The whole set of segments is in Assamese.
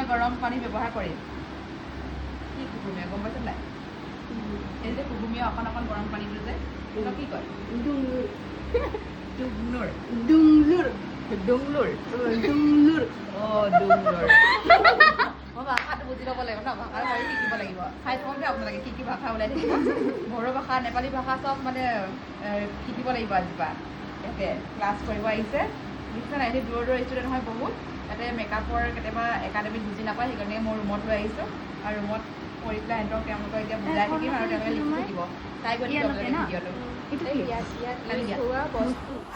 কুহুমীয়া গৰম পানী ব্যৱহাৰ কৰিম। কি কুহুমীয়া গম পাইছে নাই? এই যে কুহুমীয়া অকণ অকণ গৰম পানীটো যে, এইটো কি কয়? ডুংলুৰ। ডুগনুৰ। ডুংলুৰ। ডুংলুৰ। ডুংলুৰ। অ' ডুংলুৰ। মই ভাষাটো বুজি ল'ব লাগিব ন, ভাষা ভাবি শিকিব লাগিব। চাই থাকক দেই আপোনালোকে, কি কি ভাষা ওলাই থাকিব। বড়ো ভাষা, নেপালী ভাষা চব মানে শিকিব লাগিব আজিৰ পৰা। ইয়াতে ক্লাছ কৰিব আহিছে, দেখিছে নাই? এতিয়া দূৰৰ দূৰৰ ষ্টুডেণ্ট হয় বহুত। ইয়াতে মেকআপৰ কেতিয়াবা একাডেমিত বুজি নাপায়, সেইকাৰণে মই ৰুমত লৈ আহিছোঁ আৰু ৰুমত কৰি পেলাই সিহঁতক, তেওঁলোকক এতিয়া বুজাই থাকিম আৰু তেওঁলোকে লিখি থাকিব। চাই গৈ থাকিব আপোনালোকে ভিডিঅ'টো। লাগি দিয়া।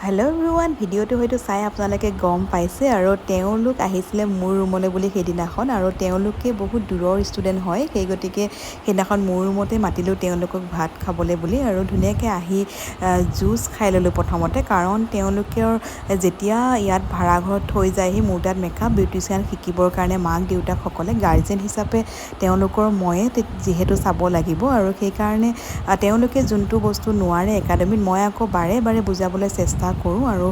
হেল্ল' এভৰিৱান, ভিডিঅ'টো হয়তো চাই আপোনালোকে গম পাইছে আৰু তেওঁলোক আহিছিলে মোৰ ৰুমলৈ বুলি সেইদিনাখন। আৰু তেওঁলোকে বহুত দূৰৰ ষ্টুডেণ্ট হয়, সেই গতিকে সেইদিনাখন মোৰ ৰুমতে মাতিলোঁ তেওঁলোকক ভাত খাবলৈ বুলি। আৰু ধুনীয়াকৈ আহি জুচ খাই ল'লোঁ প্ৰথমতে, কাৰণ তেওঁলোকৰ যেতিয়া ইয়াত ভাড়াঘৰত থৈ যায়হি মোৰ তাত মেকআপ বিউটিচিয়ান শিকিবৰ কাৰণে, মাক দেউতাকসকলে গাৰ্জেন হিচাপে তেওঁলোকৰ ময়ে যিহেতু চাব লাগিব আৰু সেইকাৰণে তেওঁলোকে যোনটো বস্তু নোৱাৰে একাডেমীত, মই আকৌ বাৰে বাৰে বুজাবলৈ চেষ্টা কৰোঁ। আৰু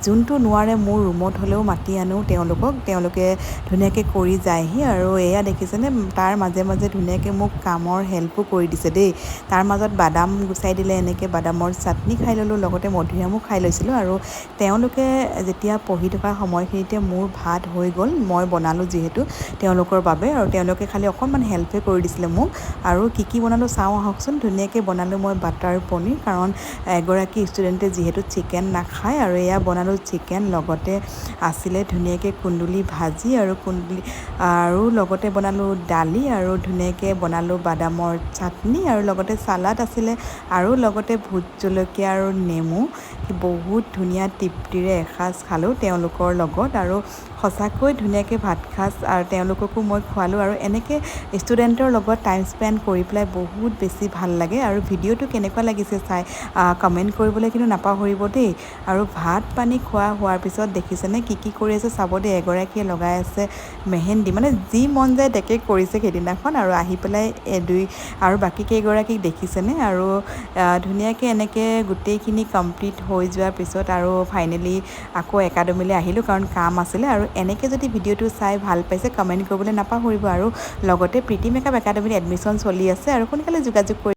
যোনটো নোৱাৰে মোৰ ৰুমত হ'লেও মাতি আনো তেওঁলোকক, তেওঁলোকে ধুনীয়াকৈ কৰি যায়হি। আৰু এয়া দেখিছেনে, তাৰ মাজে মাজে ধুনীয়াকৈ মোক কামৰ হেল্পো কৰি দিছে দেই। তাৰ মাজত বাদাম গুচাই দিলে, এনেকৈ বাদামৰ চাটনি খাই ল'লোঁ, লগতে মধুৰিআমো খাই লৈছিলোঁ। আৰু তেওঁলোকে যেতিয়া পঢ়ি থকা সময়খিনিতে মোৰ ভাত হৈ গ'ল, মই বনালোঁ যিহেতু তেওঁলোকৰ বাবে, আৰু তেওঁলোকে খালি অকণমান হেল্পহে কৰি দিছিলে মোক। আৰু কি কি বনালোঁ চাওঁ আহকচোন। ধুনীয়াকৈ বনালোঁ মই বাটাৰ পনীৰ, কাৰণ এগৰাকী ষ্টুডেণ্টে যিহেতু চিকেন নাখায়। আৰু এয়া বনালোঁ চিকেন, লগতে আছিলে ধুনীয়াকৈ কুন্দুলি ভাজি আৰু কুন্দুলি, আৰু লগতে বনালোঁ দালি, আৰু ধুনীয়াকৈ বনালোঁ বাদামৰ চাটনি, আৰু লগতে চালাড আছিলে, আৰু লগতে ভোট জলকীয়া আৰু নেমু। বহুত ধুনীয়া তৃপ্তিৰে এসাঁজ খালোঁ তেওঁলোকৰ লগত আৰু সঁচাকৈ ধুনীয়াকৈ ভাত সাঁজ আৰু তেওঁলোককো মই খোৱালোঁ। আৰু এনেকৈ ষ্টুডেণ্টৰ লগত টাইম স্পেণ্ড কৰি পেলাই বহুত বেছি ভাল লাগে। আৰু ভিডিঅ'টো কেনেকুৱা লাগিছে চাই কমেণ্ট কৰিবলৈ কিন্তু নাপাহৰিব দেই। আৰু ভাত পানী খোৱা হোৱাৰ পিছত দেখিছেনে কি কি কৰি আছে চাব দেই। এগৰাকীয়ে লগাই আছে মেহেন্দি, মানে যি মন যায় তাকে কৰিছে সেইদিনাখন। আৰু আহি পেলাই দুই আৰু বাকী কেইগৰাকীক দেখিছেনে? আৰু ধুনীয়াকৈ এনেকৈ গোটেইখিনি কমপ্লিট হৈ যোৱাৰ পিছত আৰু ফাইনেলি আকৌ একাডেমীলৈ আহিলোঁ, কাৰণ কাম আছিলে। আৰু এনেকৈ যদি ভিডিঅ'টো চাই ভাল পাইছে, কমেণ্ট কৰিবলৈ নাপাহৰিব। আৰু লগতে প্ৰীতি মেকআপ একাডেমীত এডমিশ্যন চলি আছে আৰু সোনকালে যোগাযোগ কৰি